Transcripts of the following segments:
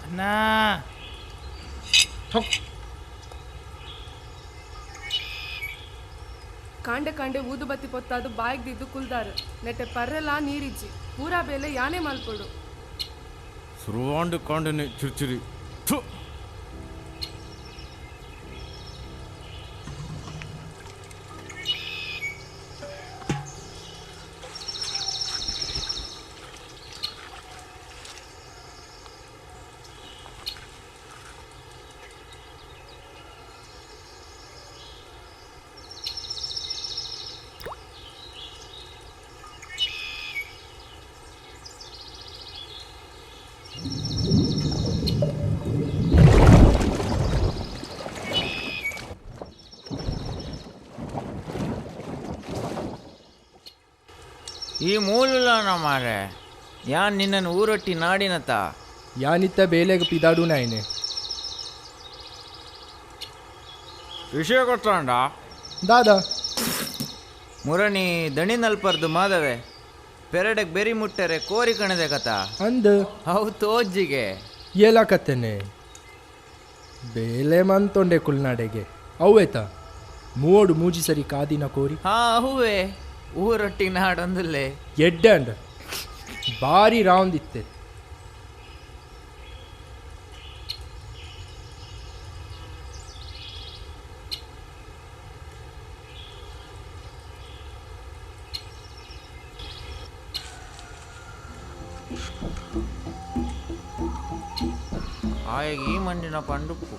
ಅಣ್ಣಾ. ಕಾಂಡೆ ಕಾಂಡೆ ಊದುಬತ್ತಿ ಪೊತ್ತಾದು ಬಾಯಿಗೆ ಕುಲ್ದಾರು ನೆಟ್ಟೆ ಪರ್ರೆಲಾ ನೀರಿಜ್ಜಿ ಪೂರಾ ಬೇಲೆ ಯಾನೆ ಮಲ್ಪೊಡು. ಸುರುವಾಂಡು ಕಾಂಡನೆ ಚಿರ್ಚಿರಿ ಥು. ಈ ಮೂಲುಲಾನ ಮಾರೆ ಯಾನ್ ನಿನ್ನನ್ನು ಊರೊಟ್ಟಿ ನಾಡಿನತ. ಯಾನಿತ್ತ ಬೇಲೆಗ್ ಪಿದಾಡುನಾಯ್ನೆ. ವಿಷಯ ಗೊತ್ತಾಂಡ? ದಾದಾ. ಮುರಣಿ ದಣಿನಲ್ಪರ್ದು ಮಾಧವೆ ಪೆರಡಗ್ ಬೆರಿ ಮುಟ್ಟರೆ ಕೋರಿ ಕಣದೆ ಕಥ. ಅಂದ್ ಅವು ತೋಜ್ಜಿಗೆ ಏಲ ಕತೆನೆ ಬೇಲೆ ಮಂತೊಂಡೆ ಕುಲ್ನಾಡೆಗೆ ಅವೇತ ಮೂವಡು ಮೂಜಿ ಸರಿ ಕಾದಿನ ಕೋರಿ. ಹಾ ಹೂವೆ ಊರೊಟ್ಟಿ ನಾಡೊಂದುಲ್ಲೆ. ಎಡ್ಡೆ ಅಂಡ ಬಾರಿ ರೌಂದಿತ್ತೆ. ಆಯಗ್ ಈ ಮಂಡಿನ ಪಂಡುಪ್ಪು.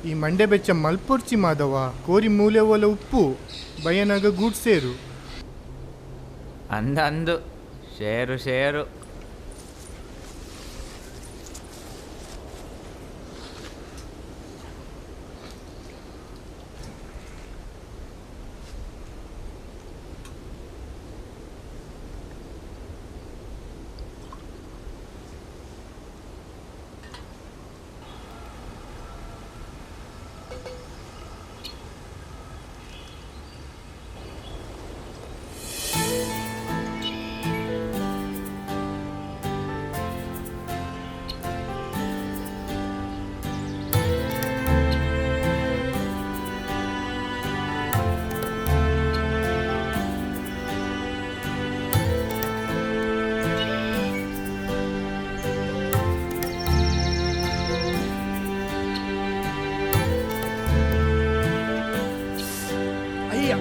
ಈ ಮಂಡೆ ಬೆಚ್ಚ ಮಲ್ಪೊರ್ಚಿ ಮಾಧವ ಕೋರಿ ಮೂಲೆ ಓಲ ಉಪ್ಪು ಬಯನಾಗ ಗೂಡ್ ಸೇರು. ಅಂದ ಅಂದು ಶೇರು ಶೇರು. ಅಯ್ಯ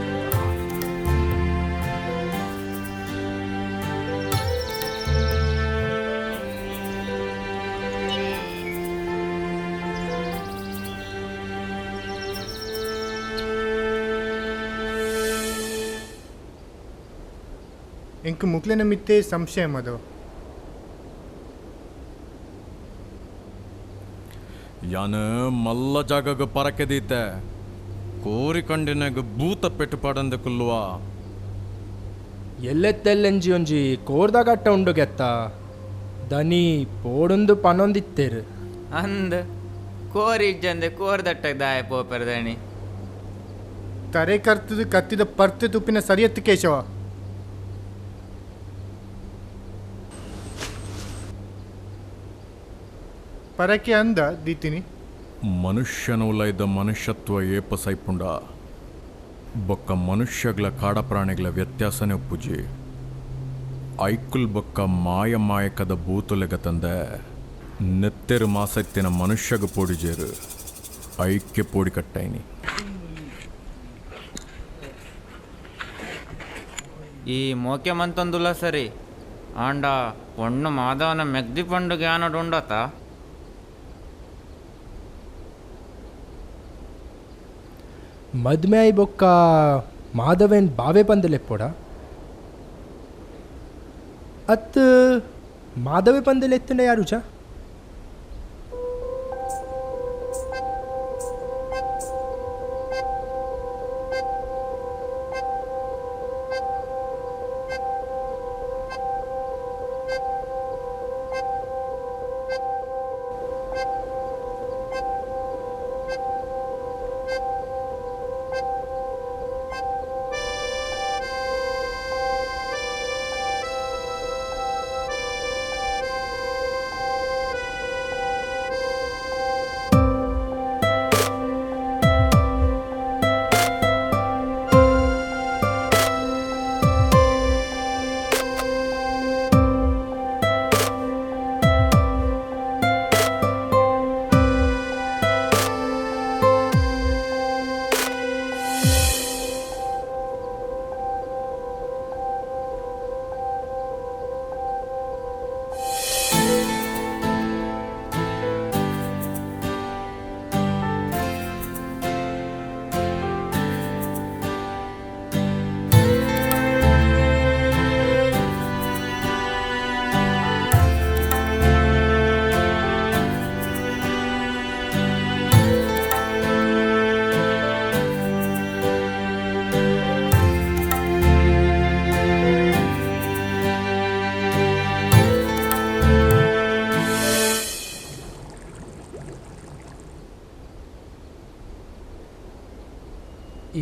ಎಂಕ್ ಮುಕ್ಲೆನ ಮಿತ್ತೆ ಸಂಶಯ ಮಾಧವ. ಯಾನ ಮಲ್ಲ ಜಾಗಗ ಪರಕೆದೀತೆ ಕೋರಿ ಕಂಡಿನಾಗ ಭೂತ ಪೆಟ್ಟು ಪಾಡಂದ ಕುಲ್ಲುವ ಎಲ್ಲೆತ್ತೆಲ್ಲೆಂಜಿ ಒಂಜಿ ಕೋರ್ದ ಕಟ್ಟ ಉಂಡು ಗೆತ್ತ ದನಿ ಪೋಡೊಂದು ಪನೊಂದಿತ್ತೇರು ಅಂದ್ ಕೋರಿ ಇಜ್ಜಂದೆ ಕೋರ್ದಟ್ಟ ದಾಯ ಪೋಪೆರ್ ದಣಿ. ತರೆ ಕರ್ತದು ಕತ್ತಿದ ಪರ್ತೆ ತುಪ್ಪಿನ ಸರಿಯತ್ತು ಕೇಶವ. ಪರಕೆ ಅಂದ ದೀತಿನಿ. ಮನುಷ್ಯನ ಉಲೈದ ಮನುಷ್ಯತ್ವ ಏಪ ಸೈಪುಂಡ ಬೊಕ್ಕ ಮನುಷ್ಯಗಳ ಕಾಡ ಪ್ರಾಣಿಗಳ ವ್ಯತ್ಯಾಸನೇ ಒಪ್ಪುಜಿ. ಐಕುಲ್ ಬೊಕ್ಕ ಮಾಯ ಮಾಯಕದ ಬೂತುಲೆಗ ತಂದೆ ನೆತ್ತೆರು ಮಾಸತ್ತಿನ ಮನುಷ್ಯಗ ಪೋಡಿಜೇರು ಐಕ್ಯ ಪೋಡಿ ಕಟ್ಟಾಯಿನಿ. ಈ ಮೋಕೆ ಮಂತೊಂದುಲ್ಲ ಸರಿ ಆಂಡ ಪೊಣ್ಣು ಮಾಧವನ ಮೆಗ್ದಿ ಪಂಡು ಜ್ಞಾನಡು ಉಂಡತ. ಮದ್ಮೆ ಆಯಿ ಬೊಕ್ಕ ಮಾಧವೇನ್ ಬಾವೆ ಪಂದಲೆಪ್ಪೋಡ ಅತ್ ಮಾಧವೆ ಪಂದಲೆತ್ತಂಡ ಯಾರು ಚಾ?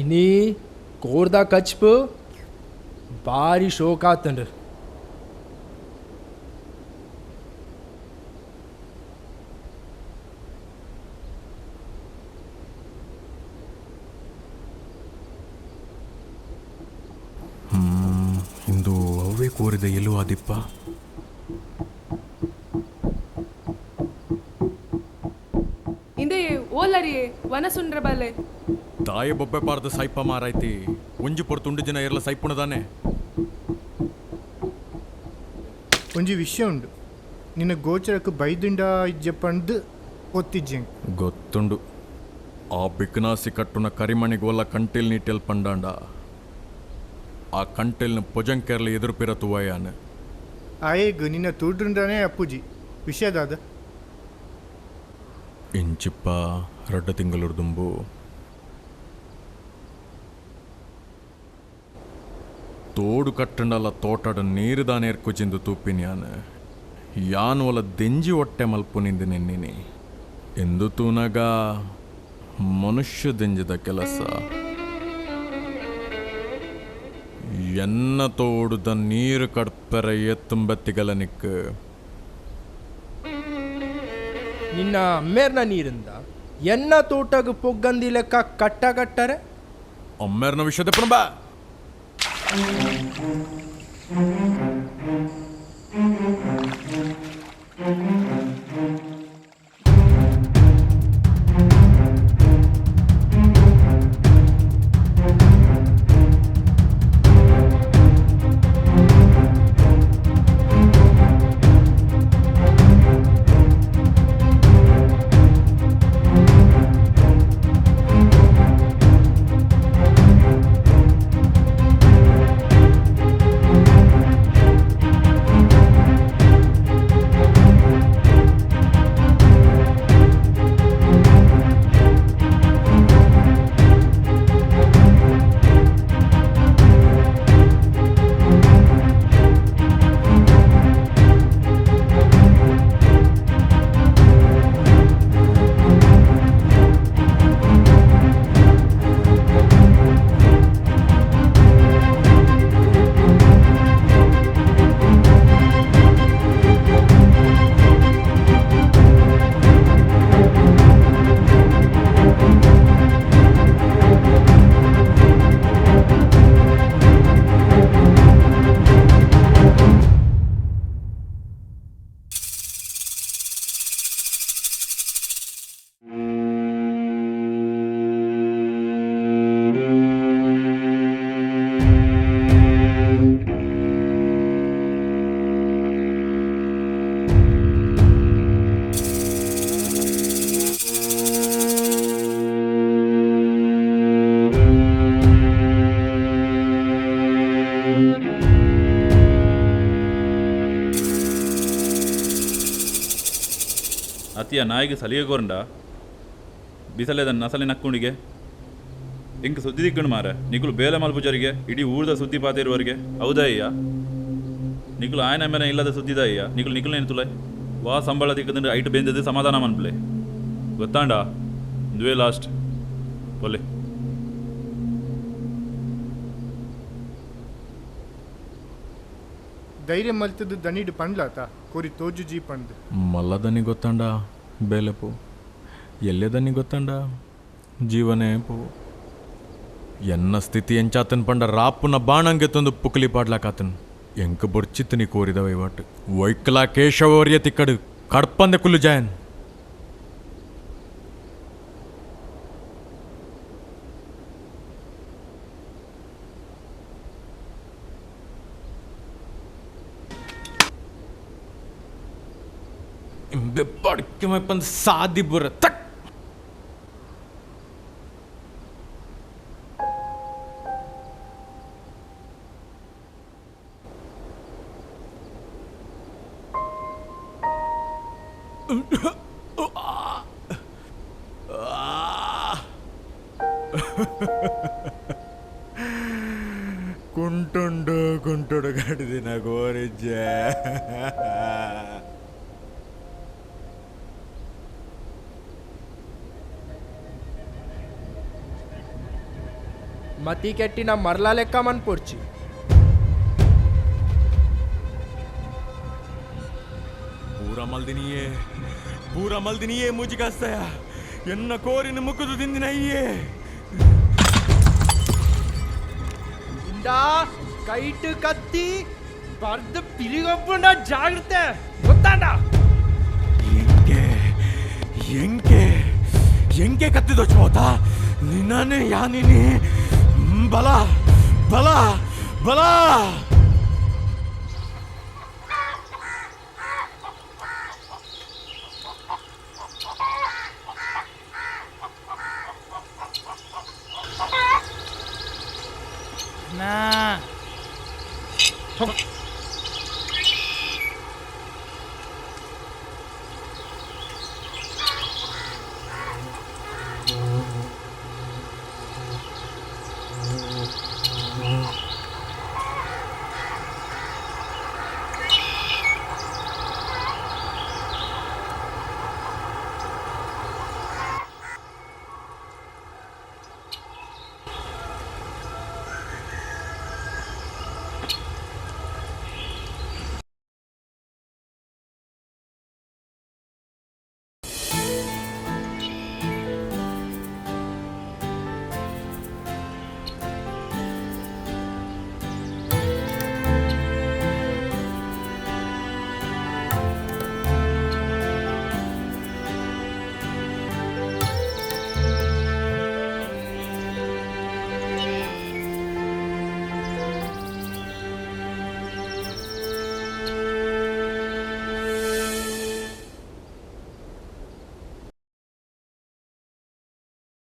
ಇನಿ ಕೋರ್ದ ಕಚ್ಪು ಭಾರಿ ಶೋಕಾತಂಡ್ರಿ. ಇಂದು ಅವೇ ಕೋರಿದ ಎಲ್ಲೂ ಆದಿಪ್ಪ. ಇಂದೆಯೇ ಓಲರಿಯೇ ವನಸುಂಡ್ರ ಬಲೆ ತಾಯಿ ಬೊಬ್ಬೆ ಪಾರ್ದ ಸೈಪ ಮಾರಾಯ್ತಿ ಒಂಜಿ ಪೊರ್ತು ತುಂಡು ಜನ ಇರಲ ಸೈಪುಣದಾನೆ. ಒಂಜಿ ವಿಷಯ ಉಂಡು ನಿನ್ನ ಗೋಚರಕ್ಕೆ ಬೈದುಂಡ ಇಜ್ಜಪ್ಪಂದು ಒತ್ತಿಜ್ಜೆ ಗೊತ್ತುಂಡು. ಆ ಬಿಕ್ನಾಸಿ ಕಟ್ಟುನ ಕರಿಮಣಿಗೋಲ ಕಂಟೆಲ್ ನೀಟೆಲ್ ಪಂಡಾಂಡ ಆ ಕಂಟೆಲ್ನ ಪೊಜಂಕೆರ್ಲ ಎದುರುಪಿರ ತುವಯಾನ ಆಯೇಗು ನಿನ್ನ ತೂಡ್ರುಂಡಾನೆ ಅಪ್ಪುಜಿ ವಿಷಯದಾದ ಇಂಚಿಪ್ಪ ರಡ್ಡ ತಿಂಗಳೂರು ದುಂಬು ತೋಡು ಕಟ್ಟಂಡಲ್ಲ ತೋಟಡ ನೀರುದಾನೇರ್ಕುಜಿಂದು ತೂಪಿನ್ಯಾನ ಯಾನ್ ಒಲ ದೆಂಜಿ ಹೊಟ್ಟೆ ಮಲ್ಪು ನಿಂದು ನಿನ್ನಿನಿ ಎಂದು ತೂನಗ ಮನುಷ್ಯ ದೆಂಜಿದ ಕೆಲಸ ಎನ್ನ ತೋಡುದ ನೀರು ಕಡ್ಪೆರ ಎತ್ತುಂಬತ್ತಿಗಲ ನಿಕ್ಕು ನಿನ್ನ ಅಮ್ಮೇರ್ನ ನೀರಿಂದ ಎನ್ನ ತೋಟಗ ಪೊಗ್ಗಂದಿ ಲೆಕ್ಕ ಕಟ್ಟ ಕಟ್ಟರೆ ಅಮ್ಮೇರ್ನ ವಿಷಯದ ಪುಣಬ ಸತಿಯ ನಾಯಿಗೆ ಸಲಿಗೆ ಕೊರಂಡ ಬಿಸಲೆದ ನಸಲೆ ನಕ್ಕುಂಡಿಗೆ ಇಂಕ್ ಸುದ್ದಿ ದಿಕ್ಕಣು ಮಾರ ನಿಕುಲು ಬೇಲೆ ಮಲ್ಪುಜರಿಗೆ ಇಡೀ ಊರ್ದ ಸುದ್ದಿ ಪಾತಿರುವರಿಗೆ ಹೌದಯ್ಯ ನಿಕುಲು ಆಯನ ಮೇನೆ ಇಲ್ಲದ ಸುದ್ದಿದಯ್ಯ ನಿಕುಲು ನಿಕುಲು ತುಲೆ ವಾ ಸಂಬಳ ತಿಕ್ಕದಂದ್ರೆ ಐಟು ಬೆಂದದ್ದು ಸಮಾಧಾನ ಮನ್ಪ್ಲೆ ಗೊತ್ತಾಂಡ ಇಂದುವೇ ಲಾಸ್ಟ್ ಒಲ್ಲೆ ಧೈರ್ಯ ಮಲ್ತದ್ದು ದಣಿಡು ಪಂಡ್ಲಾತ ಕೋರಿ ತೋಜು ಜೀ ಪಂಡ್ ಮಲ್ಲದನಿ ಗೊತ್ತಂಡ ಬೇಲೆಪು ಎಲ್ಲೆದನಿ ಗೊತ್ತಂಡ ಜೀವನೇ ಪು ಎನ್ನ ಸ್ಥಿತಿ ಎಂಚಾತನ್ ಪಂಡ ರಾಪುನ ಬಾಣಂಗೆ ತಂದು ಪುಕ್ಲಿ ಪಾಡ್ಲಾಕಾತನ್ ಎಂಕ ಬೊರ್ಚಿತ್ತನಿ ಕೋರಿದ ವಹಿವಾಟು ವೈಕ್ಲಾ ಕೇಶವರ್ಯ ತಿಕ್ಕಡು ಕಡ್ಪಂದೆ ಕುಲ್ಲು ಜಾಯನ್ ಬೆಪ್ಪಡಿಕೆ ಸಾದಿ ಬುರ ತಟ್ ಕುಂಟುಂಡು ಕುಂಟುಡು ಗಡಿದಿನ ಗೋರಿಜ್ಜೆ ಮತಿ ಕೆಟ್ಟಿನ ಮರ್ಲ ಲೆಕ್ಕ ಮನ್ಪೊರ್ಚಿ. ಪೂರ ಮಲ್ದಿನಿಯೇ ಪೂರ ಮಲ್ದಿನಿಯೇ ಮುಜಿಗಾಸ್ತಯ ಎನ್ನ ಕೋರಿನ ಮುಖದ ತಿಂದಿನ ಅಯ್ಯೇ ಇಂದಾ ಕೈಟು ಕತ್ತಿ ಬರ್ದು ಪಿರಿಗೊಬ್ಬುಂಡ ಜಾಗ್ರತೆ ಗೊತ್ತಾಂಡ. ಎಂಕೆ ಎಂಕೆ ಎಂಕೆ ಕತ್ತಿದೊಚ್ಚ ನಿನ್ನನೆ ಯಾನಿನಿ ಬಲ ಬಲ ಬಲ ನಾ